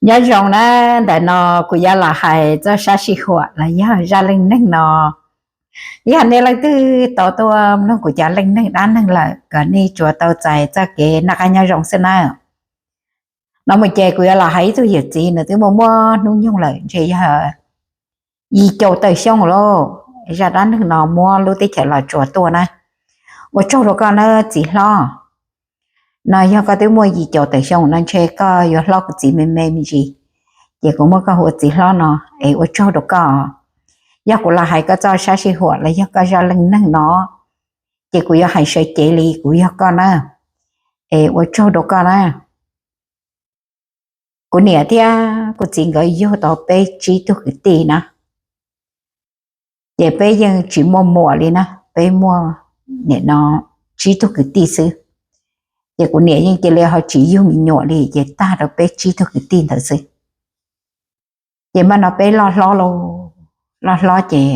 Nyob zoo na, ntawm no kuv yuav los hais txoj sab sij huam los yog zaj leej neeg no. Yog nej leej twg tau tuaj mloog kuv cov leej neeg dab neeg lawm, kom nej tsuas tau txais txoj kev noj qab nyob zoo xwb nawb. No mus ces kuv yuav los hais ib tug yawm txiv, nws twb muaj muaj hnub nyoog lawm, ntshe yog yim caum tawm xyoo lauj. Zaj dab neeg no muab lub teb chaws Los Tsuas tuaj na. Ua tsaug rau koj na txiv hlob. No yog koj twb muaj yim caum tawm xyoo no, ntshe koj yuav hlob kuv txiv me me me ntsis, ces kuv muab koj hu ua txiv hlob no, es ua tsaug rau koj. Yog kuv los hais koj txoj sab sij huam los yog koj zaj leej neeg no, ces kuv yuav hais sawv cev li kuv yog koj na, es ua tsaug rau koj na. Kuv niam thiab kuv txiv nkawd yug tau peb tsib tug kwv tij na, ces peb yeej tsis muaj muam li na, peb muaj nim no tsib tug kwv tij xwb. Ces kuv niam yeej cia li ho tsis yug me nyuam li, ces tag rau peb tsib tug kwv tij ntawd xwb. Ces mas no peb loj hlob lauj, loj hlob ces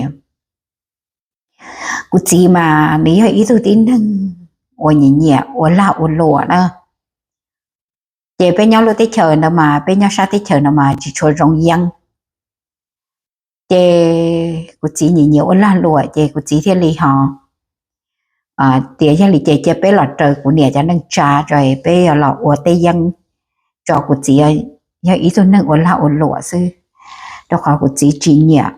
kuv txiv mas nws yog ib tug tib neeg uas nyiam nyiam ua lag ua luam na. Ces peb nyob lub teb chaws ntawd mas, peb nyob sab teb chaws no mas tsis tshua zoo yeeb. Ces kuv txiv nyiam nyiam ua lag luam, ces kuv txiv thiaj li ho tias yog li ces cia peb los raws kuv niam cov neej tsa tso, peb yuav los ua teb yeeb tso. Kuv txiv yog ib tug neeg ua lag ua luam xwb, rau qhov kuv txiv tsis nyiam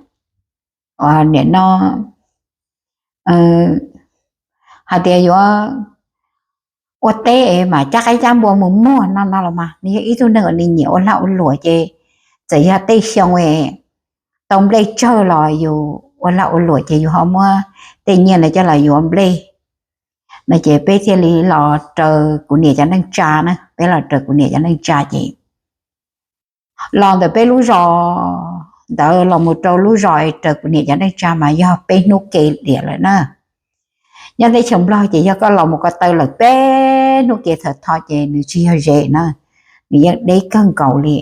nim no hais tias yuav ua teb es mam cab qaib cab npua mus muag no no los mas. Nws yog ib tug neeg uas nws nyiam ua lag ua luam, ces txawm yog tej xyoo tau nplej tsawg los yus ua lag ua luam ces yus ho muab tej nyiaj ntawd coj los yuav nplej no. Ces peb thiaj li los raws kuv niam cov neej tsa na, peb los raws kuv niam cov neej tsa ces los ntawm peb lub zos ntawd los mus rau lub zos raws kuv niam cov neej tsa mas yog peb hnub ke liam lawm na. Nyob teb chaws Nplog ces yog koj los mus ko taw lawm peb hnub ke thawm tho ces nws tsis yog ze na, nws yeej deb kawg nkaus li.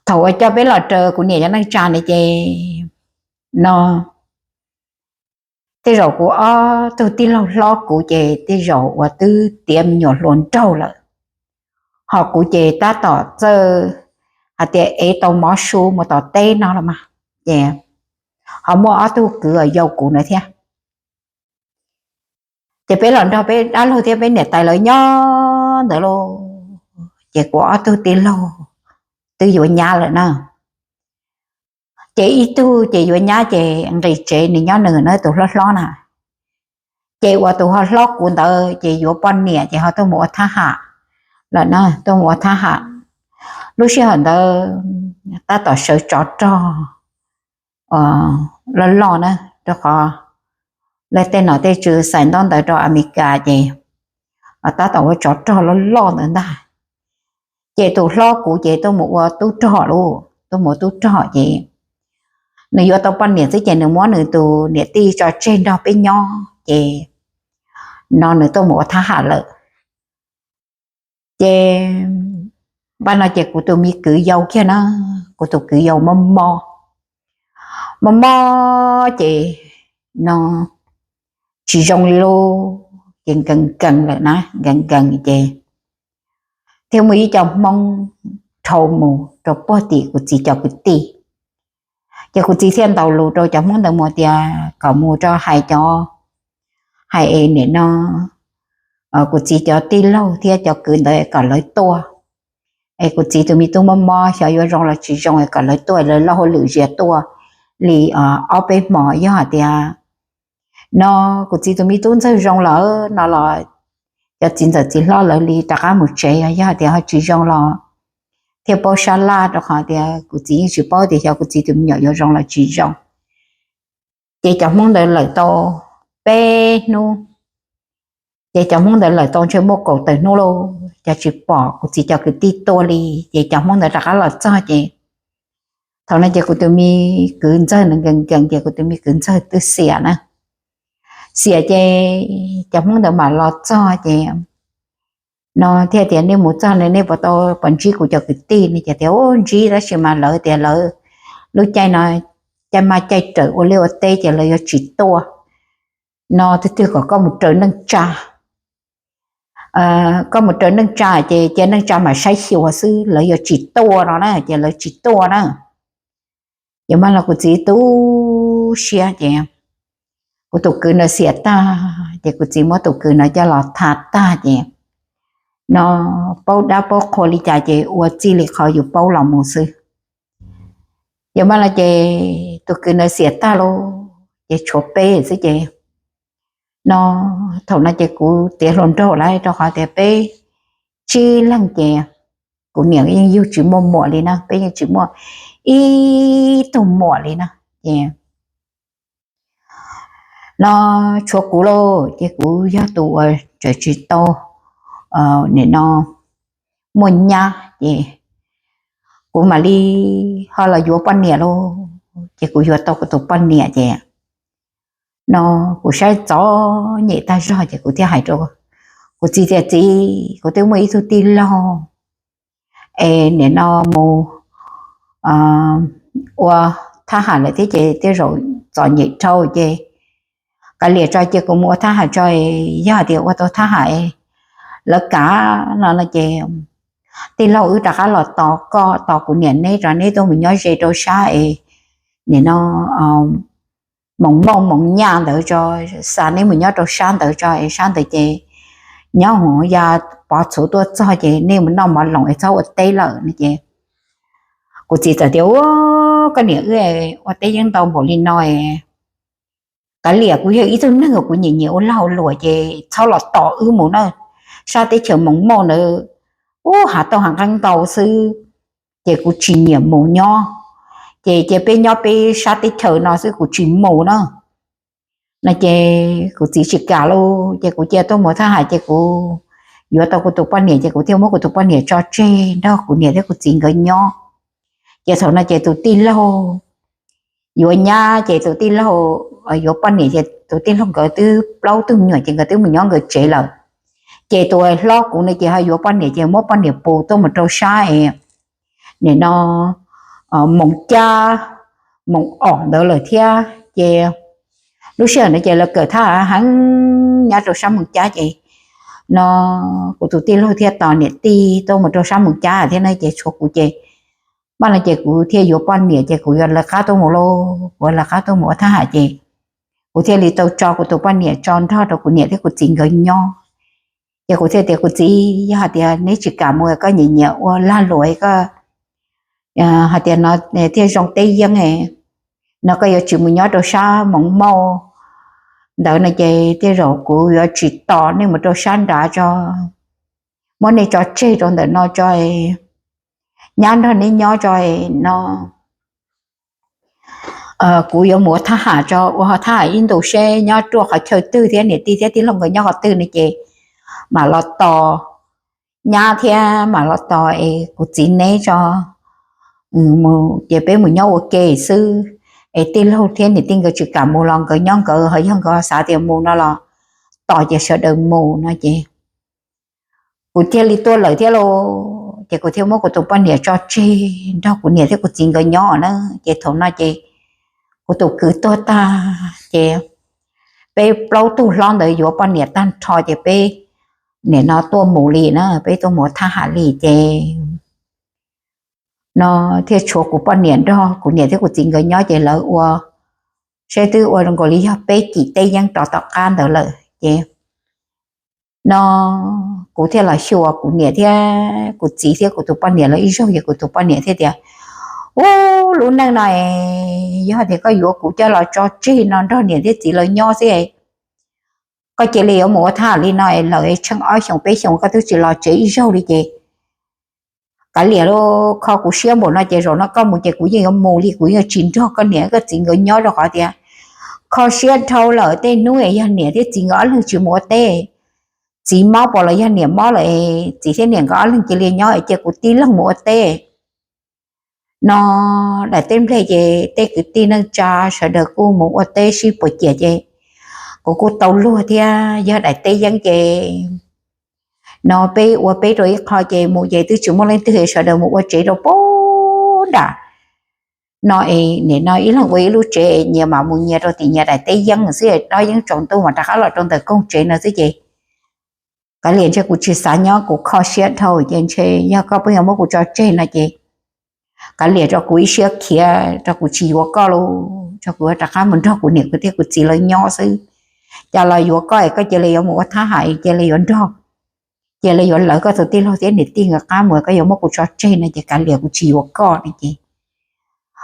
Thaum uas coj peb los raws kuv niam cov neej tsa na ces no tej zaum kuv ob tug tij laug hlob kuv ces tej zaum uas twb tiav me nyuam hluas nraug lawm, ho kuv ces tab tom txawj hais tias ev tau mov su mus tom teb no los mas, ces ho muaj ob tug kwv uas yau kuv na thiab. Ces peb los nrog peb dab laug thiab peb niam tais lawv nyob ntawd lauj, ces kuv ob tug tij laug twb yuav nyab lawm na. Ces ib tug ces yuav nyab ces nqis tsev nws nyob nws na, tus hlob hlob na. Ces uas tus ho hlob kuv ntawd ces yuav poj niam ces ho tuaj mus ua thab ham lawm na, tuaj mus ua thab ham. Lub sij hawm ntawd tab tom sawv tsov rog loj loj na, rau qhov lawv tej nom tej tswv xais ntaub ntawv rau Amelikas ces tab tom ua tsov rog loj loj ntawd ntag. Ces tus hlob kuv ces tuaj mus ua tub rog lauj, tuaj mus ua tub rog ces nws yuav tau poj niam xwb ces nws muab nws tus niam tij tso tseg nrog peb nyob ces no nws tuaj mus ua thab ham lawm. Ces npaj no ces kuv tus me kwv yau kiag na, kuv tus kwv yau mob mob, mob mob ces no tsis zoo li lauj, ces nkees nkees lawm na, nkees nkees ces thiaj muaj ib co Hmoob dhau mus rau puag tim kuv txiv cov kwv tij. Ces kuv txiv thiaj ntaus lus rau cov Hmoob ntawd mus tias kom mus rau hais cov, hais es nim no kuv txiv cov tij laug thiab cov kwv ntawd kom lawv tuaj. Es kuv txiv tus me tub mob mob xyov yuav zoo los tsis zoo es kom lawv tuaj, lawv loj hauj lwm zias tuaj li ob peb hmo. Yog hais tias no kuv txiv tus me tub ntxawg zoo lawm no los cov txiv ntxawm txiv hlob lawv li rov qab mus tsev, yog hais tias ho tsis zoo los thiaj paub sab laj, rau qhov tias kuv txiv yeej tsis paub tias xyov kuv txiv tus me nyuam yuav zoo los tsis zoo. Ces cov Hmoob ntawd lawm tau peb hnub, ces cov Hmoob ntawd lawm tau ntshe muaj kaum tawm hnub lauj, cas tsis pom kuv txiv cov kwv tij tuaj li. Ces cov Hmoob ntawd rov qab los txog ces thaum no ces kuv tus me kwv ntxawg nws nkees nkees ces kuv tus me kwv ntxawg twb xiam na, xiam ces cov Hmoob ntawd mam los txog ces no thiaj tias nej mus txog no nej puas tau, puas ntsib kuv cov kwv tij ne? Ces tias u ntsib, tab sis mas lawv tias lawv lub caij no caij maj caij rawm ua liaj ua teb ces lawv yuav tsis tuaj no, twg twg kom koj mus raws neej tsa. koj mus raws neej tsa ces cia neej tsa mam saib xyuas xwb, lawv yuav tsis tuaj no na, ces lawv tsis tuaj na. Ces mas los kuv txiv tu siab ces kuv tus kwv no xiam tag ces kuv txiv muab tus kwv no coj los tham tag ces no paub dab paub qhua li cas ces ua txij li qhov yus paub los mus xwb. Ces mas los ces tus kwv no xiam tag lauj, ces tshuav peb xwb ces no thaum no ces kuv tiav hluas nraug lawm rau qhov tias peb tsib leeg ces kuv niam yeej yug tsis muaj muam li na, peb yeej tsis muaj ib tug muam li na. Ces no tshuav kuv lauj, ces kuv yog tus uas tseem tsis tau nim no muaj nyab ces kuv mam li ho los yuav poj niam lauj, ces kuv yuav tau kuv tus poj niam ces no kuv saib txom nyem tag zog ces kuv thiaj hais rau kuv txiv tias txiv, kuv twb muaj ib tug tij laug es nim no mus ua thab ham lawm thiab ces tej zaum txom nyem dhau ces kav liam tso cia kuv mus ua thab ham tso, yog hais tias ua tau thab ham lawv kam no no ces tij laug wb rov qab los tos koj, tos kuv niam neb tso, neb tuaj mus nyob ze rau sab es nim no moos mauj moos nyaj ntawd tso, xa neb mus nyob rau sab ntawd tso es sab ntawd ces nyob hauv ya pov txhuv tuaj txog ces nej mus noj mov loos es txhob ua teb lawm no ces kuv txiv txawm tias ua koj niam wb ua teb yeej ntau npaum li no kav liam, kuv yog ib tug neeg uas kuv nyiam nyiam ua lag ua luam ces txhob los tos wb mus na, sab teb chaws moos mauj ntawd ub hav tauj hav nqeeb ntau xwb ces kuv tsis nyiam mus nyob, ces cia peb nyob peb sab teb chaws no xwb kuv tsis mus na no ces kuv txiv tsis kam lauj, ces kuv cia tuaj mus thab ham ces kuv yuav tau kuv tus poj niam ces kuv thiaj muab kuv tus poj niam tso tseg nrog kuv niam thiab kuv txiv nkawd nyob. Ces thaum no ces tus tij laug yuav nyab ces tus tij laug yuav poj niam ces tus tij laug nkawd twb plaub tug me nyuam ces nkawd twb mus nyob nkawd tsev lawm. Ces tus hlob kuv no ces ho yuav poj niam ces muab poj niam pus tuaj mus rau sab es nim no moos cab moos om ntawd lawm thiab ces lub sij hawm no ces lawv kawm thab ham heev nyob rau sab moos cab ces no kuv tus tij laug thiaj tos niam tij tuaj mus rau sab moos cab thiab na ces tshuav kuv ces mas no ces kuv thiaj yuav poj niam ces kuv yuav lawv qab tuaj mus lauj, kuv lawv qab tuaj mus ua thab ham ces kuv thiaj li tau tso kuv tus poj niam tso nrog rau kuv niam thiab kuv txiv nkawd nyob. Ces kuv thiaj tias kuv txiv, yog hais tias neb tsis kam mus koj nyiam nyiam ua lag luam koj hais tias no thiaj zoo teb yeeb no koj yuav tsis mus nyob rau sab moos mauj ntawd no ces tej zaum kuv yuav tsis tos nej mus rau sab nrad tso, muab nej tso tseg rau ntawm no tso, nyab nrog neb nyob tso no kuv yuav mus ua thab ham tso, ua thab ham ib ntus seb nyob ruaj qhov chaw twg thiab niam tij thiab tij laug nkawd nyob qhov twg no ces mam los tos nyab thiab mam los tos es kuv txiv neb tso mus ces peb mus nyob ua ke xwb. Es tij laug thiab niam tij nkawd tsis kam mus los nkawd nyob nkawd, ho yog nkawd xav tias mus no los tos ces sawv daws mus no ces kuv thiaj li tuaj lawm thiab lauj. Ces kuv thiaj muab kuv tus poj niam tso tseg nrog kuv niam thiab kuv txiv nkawd nyob na. Ces thaum no ces kuv tus kwv tuag tag ces peb plaub tug hlob ntawd yuav poj niam tag nrho ces peb nim no tuaj mus li na, peb tuaj mus thab ham li ces no thiaj tshuav kuv poj niam nrog kuv niam thiab kuv txiv nkawd nyob ces lawv ua seb twb ua zoo nkaus li yog peb cim teb yeeb rov tom qab ntawd lawm ces no kuv thiaj los xyuas kuv niam thiab kuv txiv thiab kuv tus poj niam lawv ib zaug ces kuv tus poj niam thiaj tias, ub, lub neej no es yog tias koj yuav kuv coj los tso tseg no nrog niam thiab txiv lawv nyob xwb, koj cia li yuav mus ua thab ham li no es lawm tsheej ob xyoos peb xyoos koj twb tsis los tsev ib zaug li ces kav liam lauj, kho kuv siab npaum no ces zaum no koj mus ces kuv yeej yuav mus li, kuv yeej tsis nrog koj niam koj txiv nkawd nyob rau qhov tias kho siab dhau lawm. Tej hnub yog niam thiab txiv nkawd ob leeg tsis mus ua teb, txiv mob pom los yog niam mob lawm, txiv thiab niam nkawd ob leeg cia li nyob es cia kuv tij laug mus ua teb no. Daim teb nplej ces tej kwv tij neej tsa sawv daws kuj mus ua teb sib puas ciam ces kuv kuj tau luag thiab. Yog daim teb yeeb ces no peb ua peb rau ib qho ces mus ces twb tsis muaj leej twg, sawv daws mus ua tsev rau pem nram no es nim no ib leeg ua ib lub tsev, nyias mam mus nyias rau tim nyias daim teb yeeb xwb, dob yeeb tsaus ntuj mas rov qab los rau ntawm koog tsev no xwb ces Kav liam, ntshe kuv tsis xav nyob, kuv kho siab dhau ces ntshe yog koj pheej yuav muab kuv tso tseg no ces kav liam, rau kuv ib siab khiav, rau kuv tsis yuav koj lauj, rau kuv rov qab mus nrog kuv niam kuv txiv lawv nyob xwb. Cas los yuav koj es koj cia li yuav mus ua thab ham, cia li yuav nrog, cia li yuav lawv koj tus tij laug thiab niam tij nkawd qab mus, koj yuav muab kuv tso tseg no ces kav liam, kuv tsis yuav koj no ces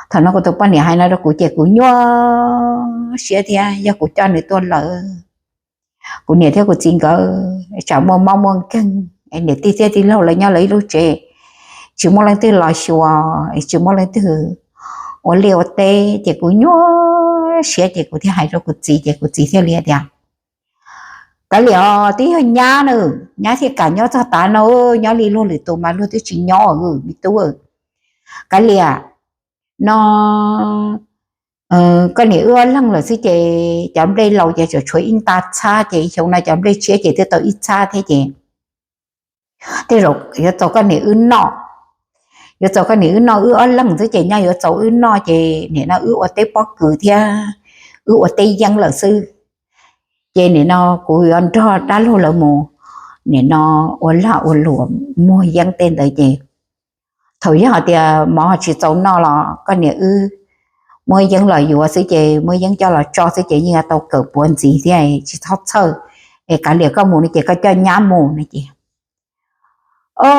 thaum no kuv tus poj niam hais no rau kuv ces kuv nyuaj siab thiab, yog kuv coj nws tuaj lawm, kuv niam thiab kuv txiv nkawd tsam muaj mob muaj nkeeg, niam tij thiab tij laug lawv nyob lawv ib lub tsev, tsis muaj leej twg los xyuas, tsis muaj leej twg ua liaj ua teb ces kuv nyuaj siab ces kuv thiaj hais rau kuv txiv ces kuv txiv thiaj li tias, kav liam, twb yog nyab na, nyab thiaj kam nyob txog tav no, nyob li luag lwm tus mas luag twb tsis nyob me tub. Kav liam, no koj niam wb ob leeg lawm xwb ces cov nplej laus ces tseem tshuav ib nta txhab ces xyoo no cov nplej tshiab ces twb tau ib txhab thiab ces tej zaum yuav txaus koj niam wb noj, yuav txaus koj niam wb noj, wb ob leeg xwb ces nyaj yuav txaus wb noj ces nim no wb ua teb pob kws thiab wb ua teb yeeb lawm xwb. Ces nim no kuv yuav nrog dab laug lawv mus, nim no ua lag ua luam muag yeeb tej ntawd ces thaum yog hais tias mov tsis txaus noj los koj niam wb muab yeeb los yuav xwb ces muab yeeb coj los tso xwb ces yeej yuav tau kawm puav ntxiv thiab, tsis txhob txhawj. Es kav liam, koj mus no ces koj coj nyab mus no ces, o,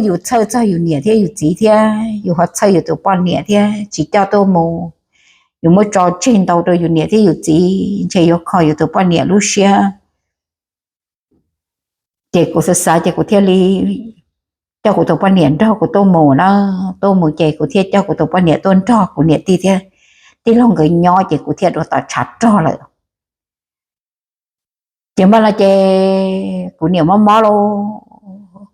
yus txhawj txog yus niam thiab yus txiv thiab yus ho txhawj yus tus poj niam thiab tsis coj tuaj mus, yus muab tso tseg ntau rau yus niam thiab yus txiv ntshe yuav kho yus tus poj niam lub siab. Ces kuv xav xav ces kuv thiaj li coj kuv tus poj niam nrog kuv tuaj mus na. Tuaj mus ces kuv thiaj coj kuv tus poj niam tuaj nrog kuv niam tij thiab tij laug nkawd nyob ces kuv thiaj dua tom tshav rog lawm. Ces npaj no ces kuv niam mob mob lauj,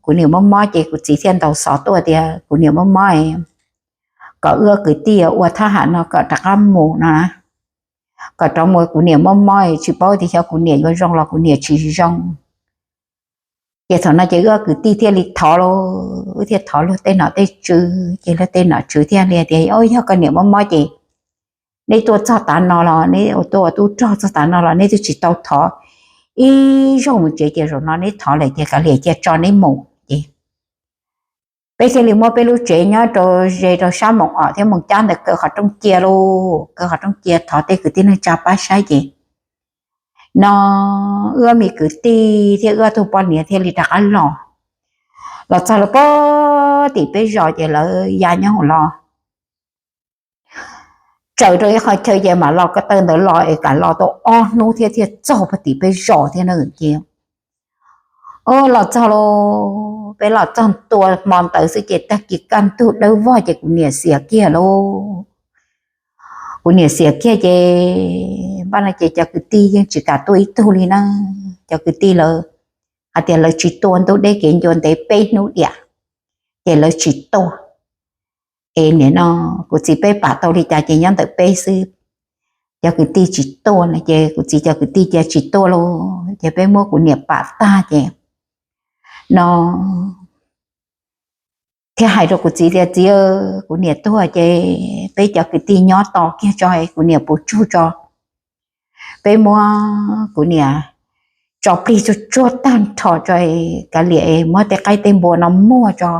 kuv niam mob mob ces kuv txiv thiaj ntaus xov tuaj tias kuv niam mob mob, kom wb kwv tij ua thab ham no kom rov qab mus no, kom rov mus, kuv niam mob mob tsis paub tias xyov kuv niam yuav zoo los kuv niam tsis zoo. Ces thaum no ces wb kwv tij thiaj li thov lauj, wb thiaj thov luag tej nom tej tswv ces luag tej nom tswv thiaj li tias, o, yog koj niam mob mob ces neb tuaj txog tav no los neb tuaj ua tub rog txog tav no los neb twb tsis tau thov ib zaug mus tsev ces zaum no neb thov lawm ces kav liam cia tso neb mus ces peb thiaj li muab peb lub tsev nyob rau ze rau sab moos om thiab moos cab ntawd kaw qhov rooj cia lauj, kaw qhov rooj cia thov tej kwv tij neej tsa pab saib ces no wb me kwv tij thiab wb tug poj niam thiaj li rov qab los, los txog lawv pem tim peb zos ces lawv ya nyob hauv los tsaws rau ib qho chaw ces mam los ko taw ntawd los es kam los tau ob hnub thiab thiaj txog pem tim peb zos thiab na ces o, los txog lauj, peb los txog tua hmo ntawd xwb ces tag kis kaj ntug dawb vog ces kuv niam xiam kiag lauj. Kuv niam xiam kiag ces npaj no ces cov kwv tij yeej tsis kam tuaj ib tug li na. Cov kwv tij lawv hais tias lawv tsis tuaj, ntuj deb kev ncua ntev peb hnub diam ces lawv tsis tuaj. Es nim no kuv txiv peb pam tau li cas ces nyob ntawm peb xwb. Cov kwv tij tsis tuaj no ces kuv txiv cov kwv tij cia tsis tuaj lauj, ces peb muab kuv niam pam tag ces no thiaj hais rau kuv txiv tias, txiv, kuv niam tuag ces peb cov kwv tij nyob tos kiag tso, kuv niam puv tsug tso, peb muab kuv niam tso plig tsuag tsuag tag nrho tso, kav liam muab tej qaib tej npua no muag tso,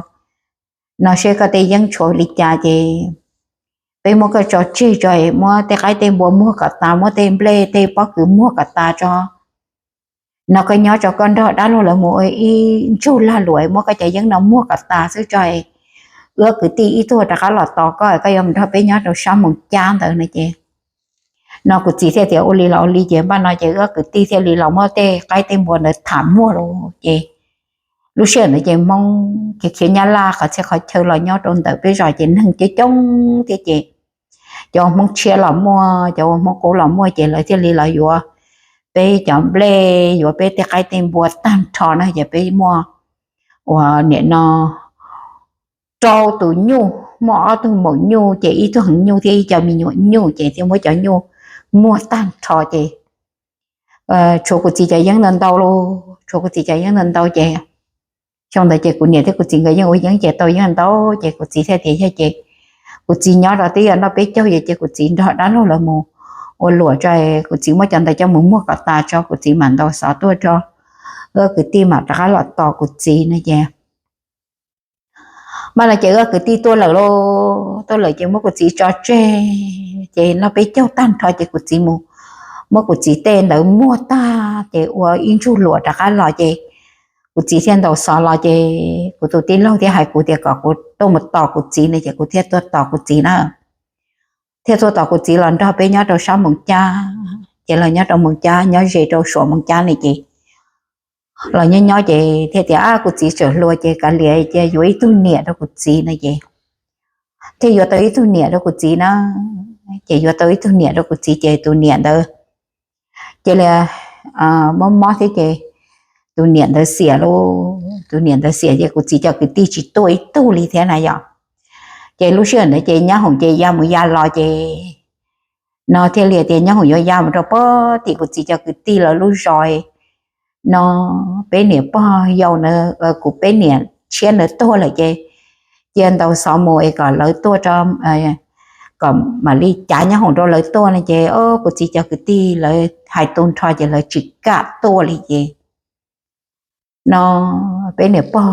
no seb koj tej yeeb tshuav li cas ces peb muab koj tso tseg tso, muab tej qaib tej npua muag kom tas, muab tej nplej tej pob kws muag kom tas tso, no koj nyob tso, koj nrog dab laug lawv mus ua ib ntsug lag luam, muab koj cov yeeb no muag kom tas xwb tso, wb kwv tij ib tug rov qab los tos koj, koj yuav mus nrog peb nyob rau sab moos cab ntawd no ces no kuv txiv thiaj tias ua li los ua li ces npaj no ces wb kwv tij thiaj li los muab tej qaib tej npua ntawd tham muag lauj ces lub sij hawm ntawd ces Hmoob khiav khiav Nyab Laj qhov txhia qhov chaw los nyob rau ntawm peb zos ces neeg coob coob thiab ces cov Hmoob tshiab los muaj, cov ua Hmoob qub los muaj ces lawv thiaj li los yuav peb cov nplej, yuav peb tej qaib tej npua tag nrho na ces peb muaj uas nim no rau tus nyuj, muaj ob tug maum nyuj ces ib tug heev nyuj thiab ib co me nyuam nyuj ces thiaj muab cov nyuj muag tag nrho ces tshuav kuv txiv cov yeeb ntau ntau lauj, tshuav kuv txiv cov yeeb ntau ntau ces xyoo ntawd ces kuv niam thiab kuv txiv nkawd yeej ua yeeb ces tau yeej ntau ces kuv txiv thiaj tias yog ces kuv txiv nyob rau twb yog noj peb caug yom ces kuv txiv nrog dab laug lawv mus ua luam tso, kuv txiv muab cov ntawd coj mus muag kom tas tso kuv txiv mam ntaus xov tuaj tso. wb kwv tij mam rov qab los tos kuv txiv no ces, mas no ces wb kwv tij tuaj lawm lauj, tuaj lawm ces muab kuv txiv tso tseg, ces noj peb caug tag nrho ces kuv txiv mus muab kuv txiv tej ntawd muag tag ces ua ib ntsug luam rov qab los ces kuv txiv thiaj ntaus xov los ces kuv tus tij laug thiaj hais kuv tias kom kuv tuaj mus tos kuv txiv no ces kuv thiaj tuaj tos kuv txiv na. Thiaj tuaj tos kuv txiv los nrog peb nyob rau sab Moos Cab, ces los nyob rau Moos Cab, nyob ze rau Suav Moos Cab ne ces los nyob nyob ces thiaj tias, a, kuv txiv tseem hluas ces kav liam cia yuav ib tug niam rau kuv txiv no ces thiaj yuav tau ib tug niam rau kuv txiv na. Ces yuav tau ib tug niam rau kuv txiv ces tus niam ntawd cia li mob mob thiab ces tus niam ntawd xiam lauj, tus niam ntawd xiam ces kuv txiv cov kwv tij tsis tuaj ib tug li thiab na yom. Ces lub sij hawm ntawd ces nyab hoom ces ya mus ya los ces no thiaj li tias nyab hoom yuav ya mus rau pem tim kuv txiv cov kwv tij lawv lub zos no, peb niam pog yau na, kuv peb niam tshiab ntawd tuag lawm ces cia ntaus xov mus es kom lawv tuaj, kom mam li cav nyab hoom rau lawv tuaj no ces kuv txiv cov kwv tij lawv hais tu nrho ces lawv tsis kam tuaj li ces no peb niam pog,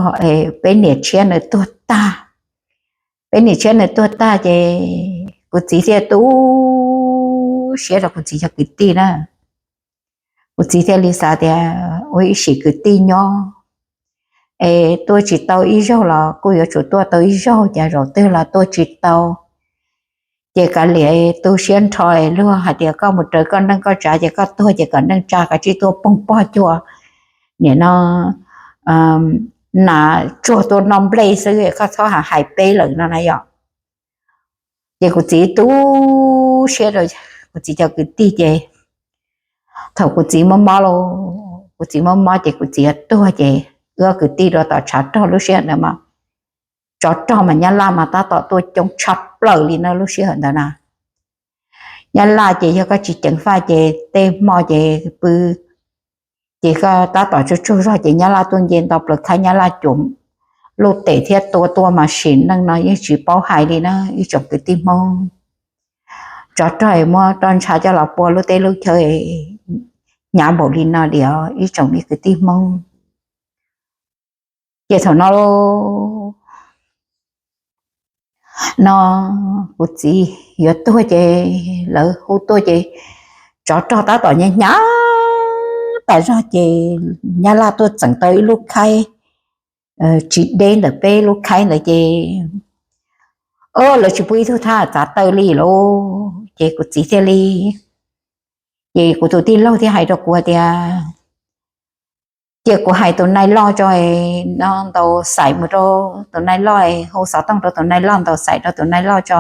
peb niam tshiab ntawd tuag tag, peb niam tshiab ntawd tuag tag ces kuv txiv thiaj tu siab rau kuv txiv cov kwv tij na. Kuv txiv thiaj li xav tias ua ib sim kwv tij nyob es tuaj tsis tau ib zaug los kuj yuav tsum tuaj tau ib zaug, cas zaum twg los tuaj tsis tau. Ces kav liam tu siab nrho es luag hais tias koj mus raws koj neej koj tsav ces koj tuag ces kom neej tsa kav tsij tuaj poob pog cuag nim no nas tsuag tuaj noj nplej xwb, koj txhob hais hais peb lawm no na yom. Ces kuv txiv tu siab rau kuv txiv cov kwv tij ces thaum kuv txiv mob mob lauj, kuv txiv mob mob ces kuv txiv tuag ces wb kwv tij rau tom tshav rog lub sij hawm ntawd mas tsov rog mas nyab laj mas tab tom tuaj coob tshaj plaws li na lub sij hawm ntawd na. Nyab laj ces yog koj tsis ceev faj ces tej hmo ces pw ces koj tab tom tsaug tsaug zog ces nyab laj tuaj nce nto plaws khaib, nyab laj cuam luj tes thiab tua tuaj mas sim neej no yeej tsis paub hais li na ib tsoom kwv tij Hmoob. Tsov rog muab roj ntsha coj los pua lub teb lub chaw hnyav npaum li no li os ib tsoom me kwv tij Hmoob. Ces thaum no no kuv txiv yuav tuag ces lawv hu tuaj ces tsov rog tab tom hnyav hnyav tas zog ces nyab laj tuaj txeem tau ib lub khaib tsis deb ntawm peb lub khaib ntawd ces lawv tsis pub ib tug thab txav taw li lauj. Ces kuv txiv thiaj li, ces kuv tus tij laug thiaj hais rau kuv tias cia kuv hais tus nais loj tso, no ntaus xaim mus rau tus nais loj, hu xov tooj rau tus nais loj, ntaus xaim rau tus nais loj tso,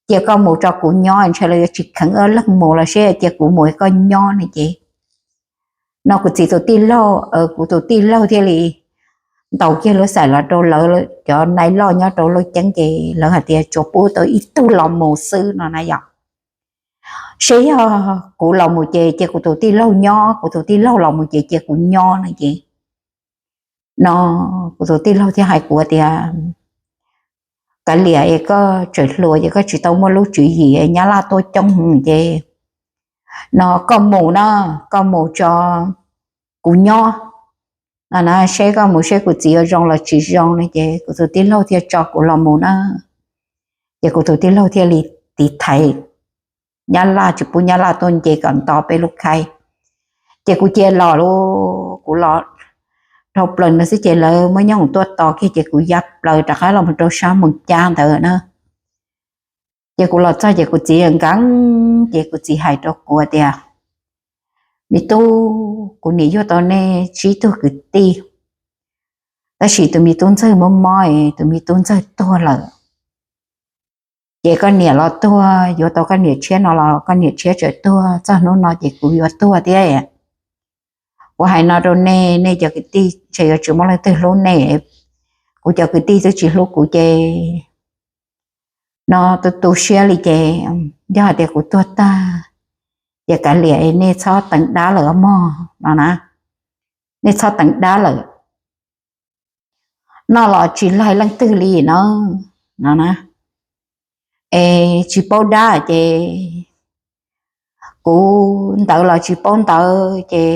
cia koj mus tso kuv nyob, ntshe lawv yuav tsis kheev wb leeg mus los sis cia kuv mus koj nyob no ces no kuv txiv tus tij laug, kuv tus tij laug thiaj li ntaus kiag lub xaim los rau lawv cov nais loj nyob rau Looj Ceeb ces lawv hais tias tsuas pub tau ib tug los mus xwb no na yom. Seb yog kuv los mus ces cia kuv tus tij laug nyob, kuv tus tij laug los mus ces cia kuv nyob no ces no kuv tus tij laug thiaj hais kuv tias kav liam es koj tseem hluas ces koj tsis tau muaj lub tswv yim, nyab laj tuaj coob heev ces no koj mus na, koj mus tso kuv nyob no na, seb koj mus seb kuv txiv yuav zoo los tsis zoo no ces kuv tus tij laug thiaj tso kuv los mus na. Ces kuv tus tij laug thiaj li tiv thaiv nyab laj tsis pub nyab laj tuaj nce kom nto peb lub khaib. Ces kuv cia los lauj, kuv los dhau plaws no xwb ces lawv muab nyoob hoom tuaj tos kiag ces kuv ya plaws rov qab los mus rau sab Moos Cab ntawd na. Ces kuv los txog ces kuv txiv nkees, ces kuv txiv hais rau kuv tias me tub, kuv niam yug tau nej tsib tug kwv tij, tab sis tus me tub ntxawg mob mob, tus me tub ntxawg tuag lawm. Ces koj niam los tuag, yuav tau koj niam tshiab no los koj niam tshiab tseem tuag, txog hnub no ces kuv yuav tuag thiab. Kuv hais no rau nej, nej cov kwv tij ntshe yuav tsis muaj leej twg hlub nej, kuv cov kwv tij twb tsis hlub kuv ces no tu tu siab li ces yog hais tias kuv tuag tag ces kav liam nej txhob teev dab lawm mog no na, nej txhob teev dab lawm. Noj los tsis laig leej twg li no, no na, es tsis paub dab ces kuv ntawd los tsis paub ntawd ces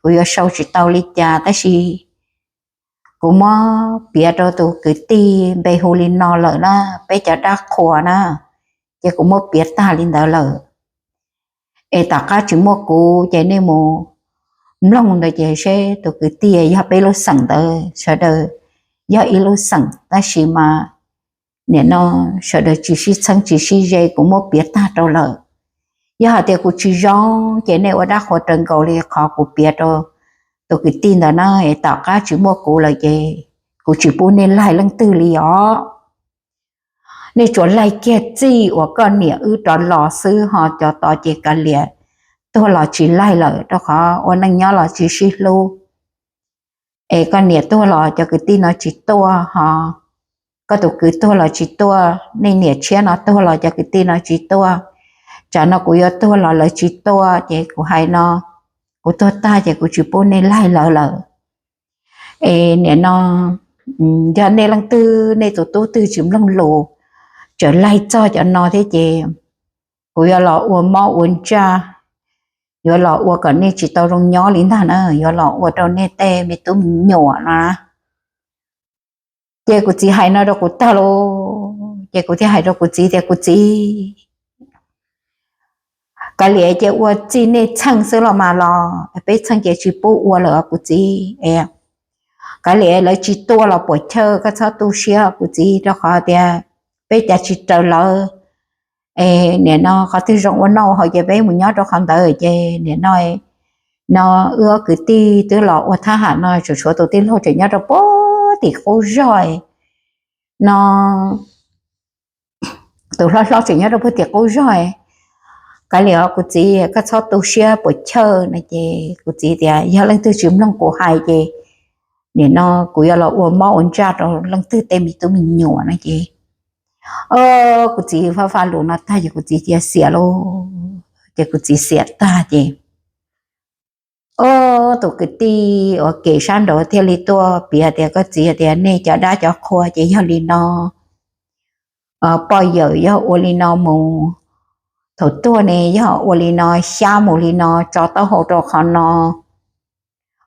kuv yuav sau tsis tau li cas, tab sis kuv muab piav rau tus kwv tij npe hu li no lawm na, peb cov dab qhuas na, ces kuv muab piav tag li ntawd lawm. Es tom qab tsis muaj kuv ces nej mus mloog ntawd ces seb tus kwv tij yog peb lub xeem ntawd sawv daws yog ib lub xeem, tab sis mas nim no sawv daws tsis sib txheeb tsis sib ze, kuv muab piav tag rau lawm. Yog hais tias kuv tsis zoo ces nej ua dab qhuas raws nkaus li qhov kuv piav rau tus kwv tij ntawd na, es tom qab tsis muaj kuv lawm ces kuv tsis pub nej laig leej twg li os. Nej tsuas laig kiag txij uas koj niam wb rov los xwb, ho cov tod ces kav liam, tuag los tsis laig lawm, rau qhov ua neej nyob los tsis sib hlub. Es koj niam tuag los cov kwv tij no tsis tuaj, ho koj tus kwv tuag los tsis tuaj, nej niam tshiab no tuag los cov kwv tij no tsis tuaj. Tsam no kuv yuav tuag los lawv tsis tuaj, ces kuv hais no, kuv tuag tag ces kuv tsis pub nej laig lawv lawm. Es nim no yog nej leej twg, nej tus tub twg tsis mloog lus, tseem laig txog cov no thiab ces kuv yuav los ua mob ua ntsaj, yuav los ua kom nej tsis tau zoo nyob li ntag na, yuav los ua rau nej tej me tub me nyuam no na. Ces kuv txiv hais no rau kuv tag lauj, ces kuv thiaj hais rau kuv txiv tias, kuv txiv, kav liam ces ua txij nej txheej xwb los mas los, peb txheej ces tsis pub ua lawm kuv txiv. Kav liam lawv tsis tuaj los puas chawj, koj txhob tu siab kuv txiv, rau qhov tias peb cav tsis raws lawv. Es nim no qhov twg zoo ua noj ua haus ces peb mus nyob rau qhov ntawd. Ces nim no, no wb ob kwv tij twb los ua thab ham no, tseem tshuav tus tij laug tseem nyob rau puag tim qub zog no, tus hlob hlob tseem nyob rau puag tim qub zog. Kav liam os kuv txiv, koj txhob tu siab puas chawj no. Ces kuv txiv tias yog leej twg tsis mloog kuv hais ces nim no kuv yuav los ua mob ua ntsaj rau leej twg tej me tub me nyuam no. Ces kuv txiv faj faj lus no tag ces kuv txiv tias xiam lauj. Ces kuv txiv xiam tag ces, o, tus kwv tij uas kev sab nraud thiaj li tuaj piav tias, koj txiv tias nej cov dab cov qhua ces yog li no, poj yawm yog ua li no mus, thaum tuag ne yog ua li no, xyab mus li no, tso taub hau rau qhov no,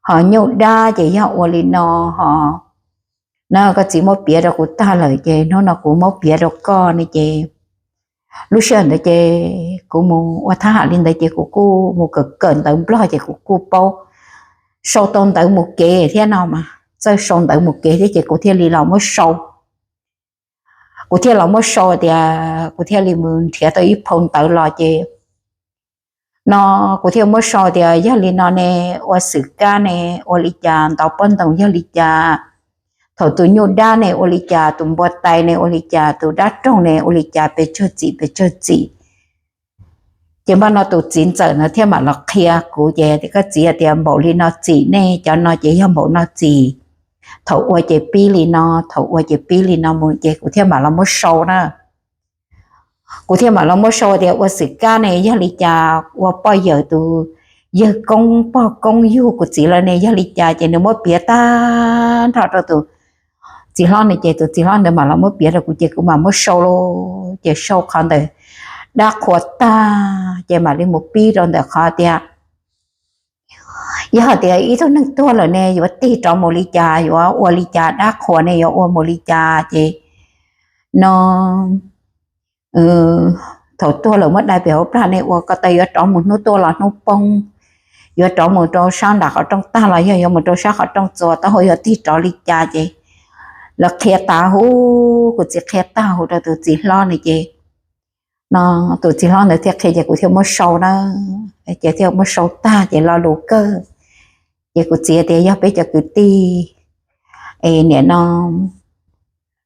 ho nyuj dab ces yog ua li no, ho no koj txiv muab piav rau kuv tag lawm ces hnub no kuv muab piav rau koj ne. Ces lub sij hawm ntawd ces kuv mus ua thab ham li ntawd ces kuv kuj mus kawm kawm ntawv Nplog ces kuv kuj paub sau tau ntawv mus kev thiab no mas, txawj sau ntawv mus kev thiab ces kuv thiaj li los muab sau. Kuv thiaj los muab sau tias, kuv thiaj li mus nrhiav tau ib phau ntawv los ces no kuv thiaj muab sau tias yog li no ne, ua xwm kab ne ua li cas, ntaus pob ntoos yog li cas, thaum tus nyuj dab ne ua li cas, tus npua tais ne ua li cas, tus dab roog ne ua li cas, pes tsawg txim pes tsawg txim. Ces npaj no tus txiv ntxawm no thiaj mam los qhia kuv ces, koj txiv tias npaum li no txim ne, cov no ces yog npaum no txim, thaum ua ces pib li no, thaum ua ces pib li no mus ces kuv thiaj mam los muab sau na. Kuv thiaj mam los muab sau tias ua xwm kab ne yog li cas, ua poj yawm tus yawg koob pog koob yug kuv txiv lawm ne yog li cas, ces nws muab piav tag nrho rau tus txiv hlob ne ces tus txiv hlob ntawd mam los muab piav rau kuv ces kuv mam muab sau lauj. Ces sau qhov ntawd dab qhuas tag ces mam li mus pib rau ntawm qhov tias yog hais tias ib tug neeg tuag lawm ne yuav tig rov mus li cas, yuav ua li cas, dab qhuas ne yuav ua mus li cas ces no thaum tuag lawm muab dai pem hauv plag ne ua ko taw yuav rov mus hnub tuaj los hnub poob, yuav rov mus rau sab nram qhov rooj tag los yog yuav mus rau sab qhov rooj txuas, taub hau yuav tig rov li cas ces lawv qhia tas huv, kuv txiv qhia tag huv rau tus txiv hlob ne ces no tus txiv hlob ntawd thiaj qhia ces kuv thiaj muab sau na. Ces thiaj muab sau tag ces lo lus kawg. Ces kuv txiv tias yog peb cov kwv tij es nim no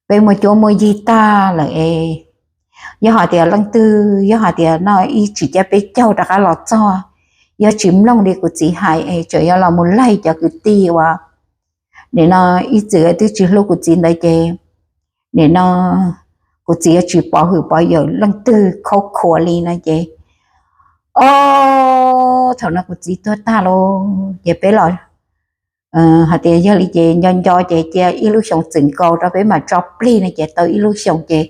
peb muaj cuab muaj yig tag lawm es yog hais tias leej twg yog hais tias noj ib tsam caj peb caug rov qab los txog, yog tsis mloog li kuv txiv hais es tseem yuav los mus laig cov kwv tij uas nim no ib txwm twb tsis hlub kuv txiv ntawd ces nim no kuv txiv yuav tsis pov hwm pov yawm leej twg khaub khuav li no ces, o, thaum no kuv txiv tuag tag lauj ces peb los hais tias yog li ces nco nco ces cia ib lub xyoo txwm nkaus rau peb mam tso plig no ces tau ib lub xyoo ces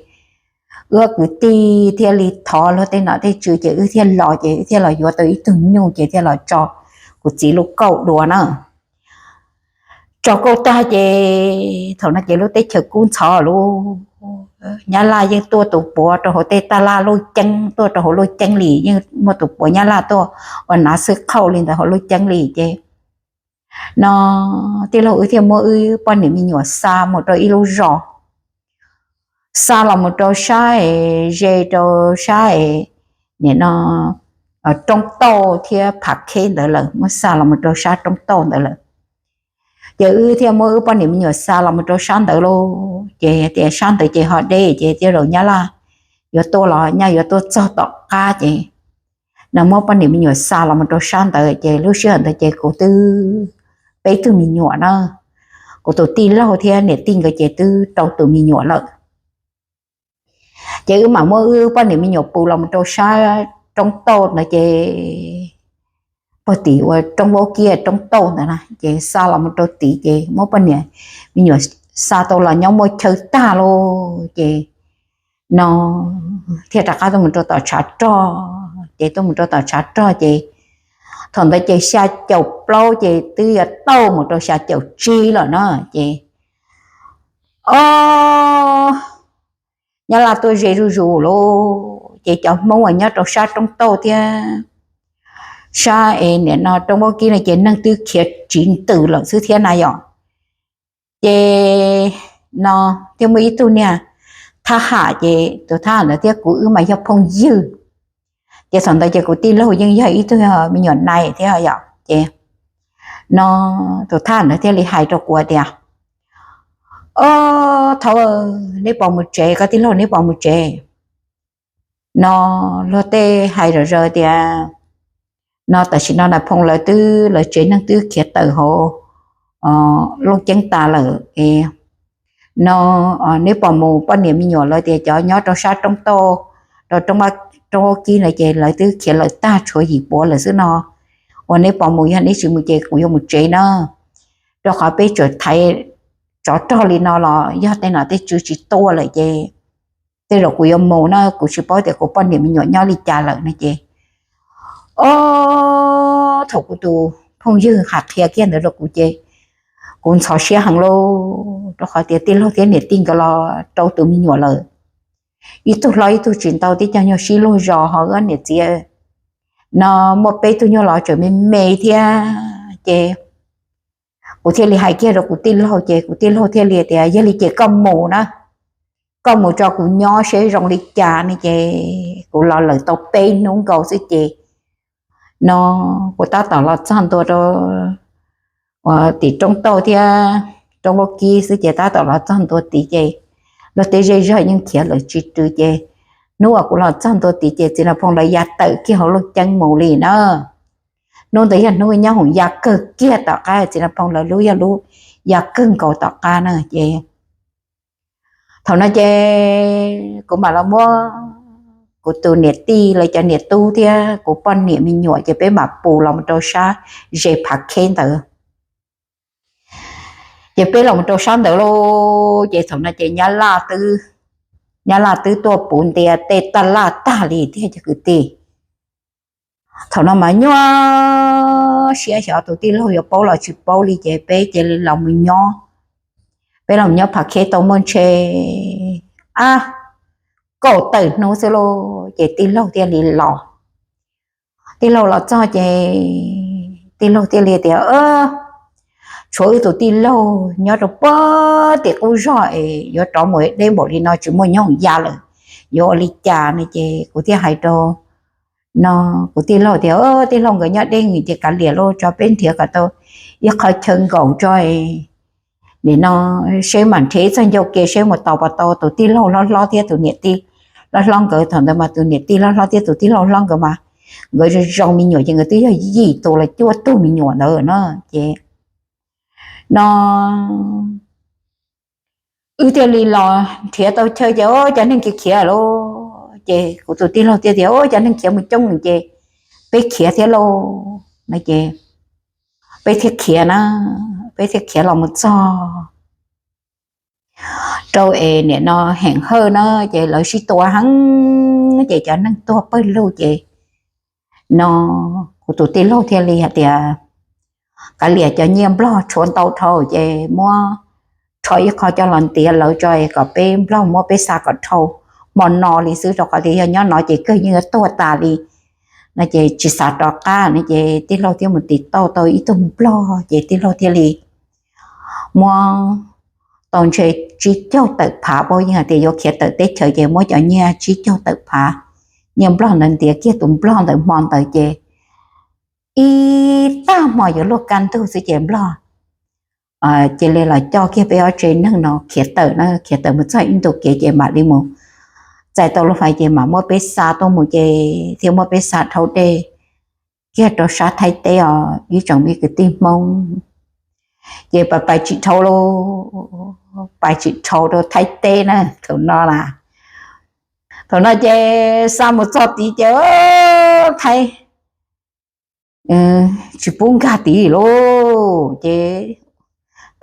wb kwv tij thiaj li thov luag tej nom tej tswv ces wb thiaj los ces wb thiaj los yuav tau ib tug nyuj ces thiaj los tso. kuv txiv lub kauj dua na. Tso kauj tag ces thaum no ces lub teb chaws kub ntxhov lub, Nyab Laj yeej tuaj tus puav rau hauv tej taj laj luj ceeb, tuaj rau hauv luj ceeb li, yeej muaj tus puav Nyab Laj tuaj ua nav xwb qhauj li ntawd hauv luj ceeb li ces no tij laug wb thiaj muab wb poj niam me nyuam xa mus rau ib lub zos, xa los mus rau sab es ze rau sab es nim no roob tauj thiab phav kheb ntawd lawm, muab xa los mus rau sab roob tauj ntawd lawm. Ces wb thiaj muab wb poj niam me nyuam xa los mus rau sab ntawd lauj. Ces tias sab ntawd ces ho deb ces tej zaum Nyab Laj yuav tuaj los nyaj yuav tuaj txog tom qab ces no muab poj niam me nyuam xa los mus rau sab ntawd ces lub sij hawm ntawd ces kuv twb peb tug me nyuam na, kuv tus tij laug thiab niam tij nkawd ces twb rau tus me nyuam lawm. Ces wb mam muab wb poj niam me nyuam pus los mus rau sab roob tauj ntawd ces pog tim ua roob vaub kib roob tauj ntawd na, ces xa los mus rau tid ces muab poj niam me nyuam xa tau los nyob muaj chaw tag lauj ces no thiaj rov qab tuaj mus rau tom tshav rog. Ces tuaj mus rau tom tshav rog ces thaum ntawd ces xya caum plaub ces twb yuav tau mus rau xya caum tsib lawm na ces o Nyab Laj tuaj ze zuj zus lauj. Ces cov Hmoob uas nyob rau sab roob tauj thiab sab es nim no roob vaub kib no ces neeg twb khiav tsiv ntws lawm xwb thiab na yom. Ces no thiaj muaj ib tug niag thab ham ces tus thab ham ntawd thiab kuv wb mas yog phooj ywg. Ces thaum ntawd ces kuv tij laug yeej yog ib tug me nyuam nais thiab yom ces no tus thab ham ntawd thiaj li hais rau kuv tias, o thaum neb puas mus tsev, koj tij laug neb puas mus tsev? No luag tej hais zom zaws tias no tam sim no Nais Phoo lawv twb, lawv tsev neeg twb khiav tawm hauv Looj Ceeb tas lawm es no neb puas mus, poj niam me nyuam lawv tias cov nyob rau sab roob tauj, rau roob vaub kib na ces lawv twb khiav lawm tag tshuav yim puav lawm xwb no. Uas neb puas mus, yog neb tsis mus ces kuv yuav mus tsev na, rau qhov peb tseem thaiv tsov rog li no los yog tej nom tej tswv tsis tuaj lawm ces tej zaum kuv yuav mus na, kuv tsis paub tias kuv poj niam me nyuam nyob li cas lawm no ces o thaum kuv tus phooj ywg hais qhia kiag ntawd rau kuv ces kuv ntxhov siab heev lauj, rau qhov tias tij laug thiab niam tij nkawd los rau tus me nyuam lawm, ib tug hlob ib tug tsis ntau, tib co nyuag sib luag zos ho niam txiv no muaj peb tug nyuag los tseem me me thiab ces kuv thiaj li hais kiag rau kuv tij laug ces kuv tij laug thiaj li tias yog li ces koj mus na, koj mus tso kuv nyob seb zoo li cas ne ces kuv los lawm tau peb hnub nkaus xwb ces no kuv tab tom los txog ntua rau tim roob tauj thiab roob vaub kib xwb ces tab tom los txog ntua tid ces luag tej zej zog yeej khiav lawm tsis rw ces hnub uas kuv los txog ntua tid ces txiv Nais Phoo lawv ya tawm kiag hauv Looj Ceeb mus li na. Hnub ntawd yog hnub nyob hoom ya kawg kiag tom qab, txiv Nais Phoo lawv lub yog lub ya kawg nkaus tom qab na ces thaum no ces kuv mam los muab kuv tus niam tij lawv cov niam tub thiab kuv poj niam me nyuam ces peb mam pus los mus rau sab ze Phav Kheb ntawd. Ces peb los mus rau sab ntawd lauj, ces thaum no ces Nyab Laj twb, Nyab Laj twb tuaj puv ntias tej taj laj tag li thiab cov kwv tij. Thaum no mas nyuaj siab xyov tus tij laug yuav paub los tsis paub li ces peb cia li los mus nyob, peb los mus nyob Phav Kheb tau muaj ntshe ab kaum tawm hnub xwb lauj ces tij laug thiaj li los. Tij laug los txog ces tij laug thiaj li tias tshuav wb tus tij laug nyob rau puag tim qub zog es yuav rov mus deb npaum li no tsis muaj nyob hoom ya lawm, yuav ua li cas ne ces kuv thiaj hais rau no kuv tij laug tias tij laug nkawd nyob deb nws ces kav liam lauj, tso peb nrhiav kom tau ib qho chaw nkaum tso nim no seb mam nrhiav ib txoj ncauj ke seb mus tos puas tau tus tij laug hlob hlob thiab tus niam tij hlob hlob nkawd. Thaum ntawd mas tus niam tij hlob hlob thiab tus tij laug hlob nkawd mas nkawd zoo zoo me nyuam ces nkawd twb yog yim tus los cuaj tug me nyuam ntawd na ces no wb thiaj li los nrhiav tau chaw ces cov neeg khiav khiav lauj ces kuv tus tij laug thiaj tias cov neeg khiav mus coob ces peb khiav thiab lauj no ces peb thiaj khiav na, peb thiaj khiav los mus txog rau es nim no Heem Hawj na ces lawv sib tua heev ces cov neeg tuag pawg lug ces no kuv tus tij laug thiaj li hais tias kav liam cov nyiaj nplog tshuav ntau dhau ces muab rho ib qho coj los ntiav lawv tso kom peb nplog muab peb xa kom dhau hmo no li xwb, rau qhov tias yog nyob no ces kawg yeej yuav tuag tas li no ces tsis xav rov qab no ces tij laug thiaj mus tiv tauj tau ib tug nplog ces tij laug thiaj li muab tau ntshe tsib caug tawm phav, puas yeej hais tias yuav khiav tawm teb chaws ces muab cov nyiaj tsib caug tawm phav nyiaj nplog ntawd ntiav kiag tus nplog ntawd hmo ntawd ces ib tag hmo yuav luag kaj ntug xwb ces nplog cia li los coj kiag peb ob tsev neeg no khiav tawm na, khiav tawm mus txog ib ntu kev ces mam li mus txais tau lub fais ces mam muab peb xa tuaj mus ces thiaj muab peb xa dhau dej kiag rau sab Thaib teb os ib tsoom me kwv tij Hmoob. Ces pais pais tsis dhau lauj, pais tsis dhau rau Thaib teb na thaum no las. Thaum no ces xa mus txog tid ces Thaib tsis pub nkag tid lauj, ces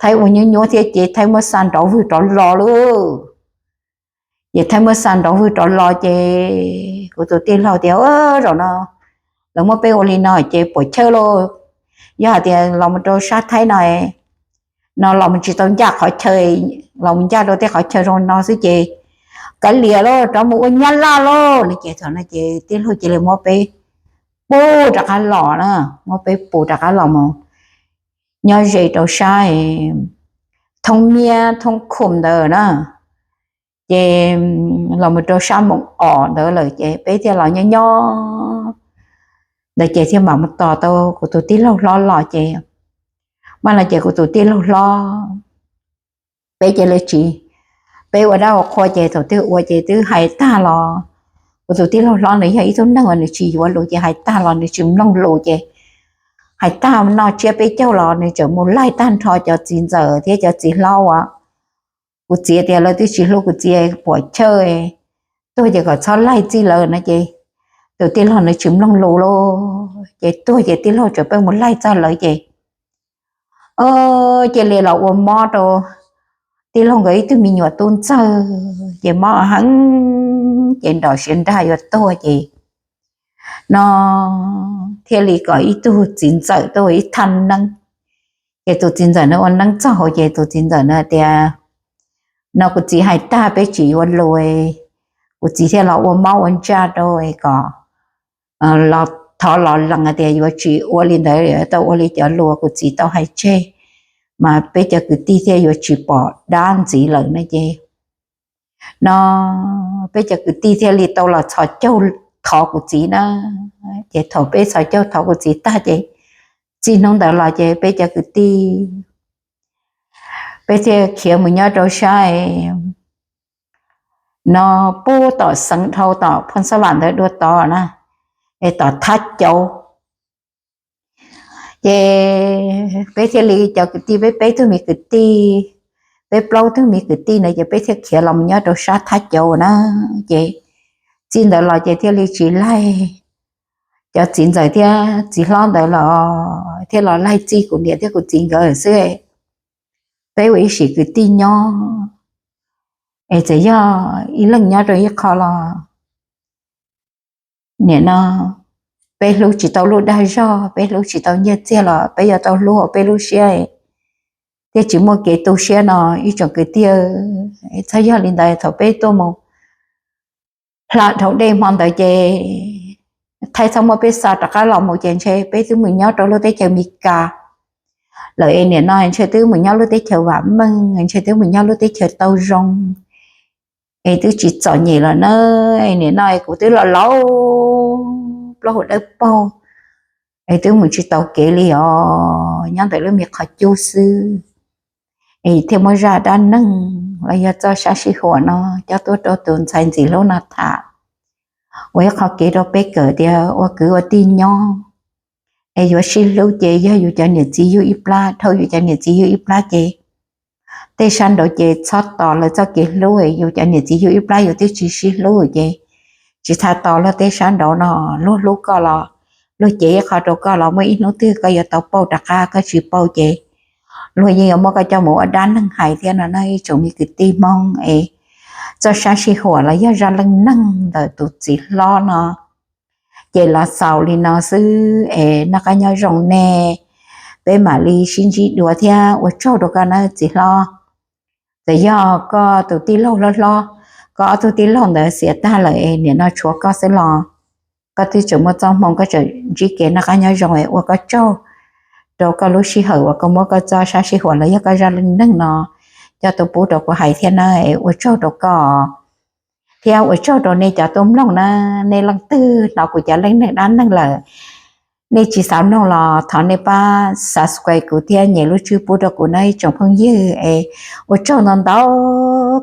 Thaib ua nyuab nyuab thiab ces Thaib muab xa nrov vwg rov los lauj. Ces Thaib muab xa nrov vwg rov los ces kuv tus tij laug tias, Zaum no lawv muab peb ua li no ces puas chawj lauj, yog hais tias los mus rau sab Thaib no, no los mus tsis tau ncaj qhov chaw, los mus ncaj rau tej qhov chaw zoo no xwb ces kav liam lauj, rov mus ua Nyab Laj lauj no ces thaum no ces tij laug cia li muab peb pus rov qab los na, muab peb pus rov qab los mus nyob ze rau sab Thoob Miab Thoob Khum ntawd na. Ces los mus rau sab Moos Os ntawd lawm ces peb thiaj los nyob nyob ntawd ces thiaj mam mus tos tau kuv tus tij laug hlob los ces, mam no ces kuv tus tij laug hlob, peb cia li tsis, peb ua dab ua qhua ces thaum twg ua ces twb hais tag los, kuv tus tij laug hlob nws yog ib tug neeg uas nws tsis yuav lus ces hais tag los nws tsis mloog lus ces hais tag noj tsiab peb caug los nws tseem mus laig tag nrho cov txiv ntxawm thiab cov txiv hlob uas kuv txiv tias lawv twb tsis hlub kuv txiv puas chawj, tuag ces kom txhob laig txij lawm no ces tus tij laug nws tsis mloog lus lauj ces tuag ces tij laug tseem pheej mus laig txog lawv ces cia li los ua mob rau tij laug nkawd ib tug me nyuam tub ntxawg ces mob heev ces nrov siav nrag yuav tuag ces no thiaj li kom ib tug txiv ntxawm tuaj ua ib thaj neeb. Ces tus txiv ntxawm no ua neeb txog hauv ces tus txiv ntxawm no tias, no kuv txiv hais tag peb tsis yuav lus, kuv txiv thiaj los ua mob ua ntsaj rau kom los thov los lees tias yuav tsis ua li ntawd, tau ua li cov lus kuv txiv tau hais tseg, mas peb cov kwv tij thiaj yuav tsis pom dab ntxiv lawm no ces no peb cov kwv tij thiaj li tau los txhos caug thov kuv txiv na. Ces thaum peb txhos caug thov kuv txiv tag ces txij hnub ntawd los ces peb cov kwv tij peb thiaj khiav mus nyob rau sab no pub tom xeev dhau tom Phoo Xab Vam ntawd dua tod na, es tom Thab Cauv. Ces peb thiaj li cov kwv tij peb peb tug me kwv tij, peb plaub tug me kwv tij na ces peb thiaj khiav los mus nyob rau sab Thab Cauv na. Ces txij ntawd los ces thiaj li tsis laig, cov txiv ntxawm thiab txiv hlob ntawd los thiaj los laig txij kuv niam thiab kuv txiv nkawd xwb. Peb ua ib sim kwv tij nyob es txawm yog ib leeg nyob rau ib qho los nim no peb hlub tsis tau lub dag zog, peb hlub tsis tau nyiaj txiag los peb yuav tau hlub hauv peb lub siab thiaj tsis muaj kev tu siab no ib tsoom kwv tij. Txhob yog li ntawd thaum peb tuaj mus hla dhau dej hmo ntawd ces Thaib txhob muab peb xa rov qab los mus ces ntshe peb twb mus nyob rau lub teb chaws Amelikas lawm es nim no ntshe twb mus nyob lub teb chaws vam meej, ntshe twb mus nyob lub teb chaws tau zoo es twb tsis txom nyem lawm na. Nim no kuv twb los laus plaub hau dawb paug es twb mus tsis tau kev li os, nyob ntawm lub me qhov cub xwb es thiaj muab zaj dab neeg los yog txoj sab sij huam no coj tuaj rau tus ntxhais ntxim hlub no tham ua ib qho kev rau peb kawm tias ua kwv ua tij nyob es yuav sib hlub ces yog yus cov niam txiv yug ib plab, dhau yus cov niam txiv yug ib plab ces tej sab nraud ces txhob tos lawv txoj kev hlub, yus cov niam txiv yug ib plab yus twb tsis sib hlub ces tsis txhob tos luag tej sab nraud no, luag hlub koj los luag cev ib qho rau koj los muaj ib hnub twg koj yuav tau pauj rov qab, koj tsis pauj ces luag yeej yuav muab koj coj mus ua dab neeg hais thiab no na ib tsoom me kwv tij Hmoob es. Txoj sab sij huam los yog zaj leej neeg ntawm tus txiv hlob no ces los xaus li no xwb es noj qab nyob zoo nej. peb mam li sib ntsib dua thiab ua tsaug rau koj nawb txiv hlob. Txawm yog koj tus tij laug hlob hlob, koj ob tug tij laug ntawd xiam tag lawm es nim no tshuav koj xwb los koj twb tseem muaj txoj hmoo koj tseem ntsib kev noj qab nyob zoo es ua koj tsaug rau koj lub sij hawm uas koj muab koj txoj sab sib huam los yog koj zaj neej neeg no coj tuaj pub rau kuv hais thiab na es ua tsaug rau koj thiab ua tsaug rau nej cov tuaj mloog na. Nej leej twg hnov kuv cov neej neeg dab neeg lawm nej tsis xav mloog los thov nej pab subscribe kuv thiab nyem lub tswb pub rau kuv na ib tsoom phooj ywg es ua tsaug ntau ntau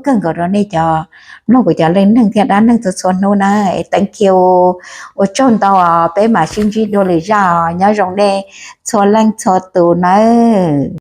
kawg nkaus rau nej cov mloog kuv cov neej neeg thiab dab neeg txhua txhua hnub na es thank you. Ua tsaug ntau os, peb mam sib ntsib dua lwm zaj os, nyob zoo nej txhua leej txhua tus nawb.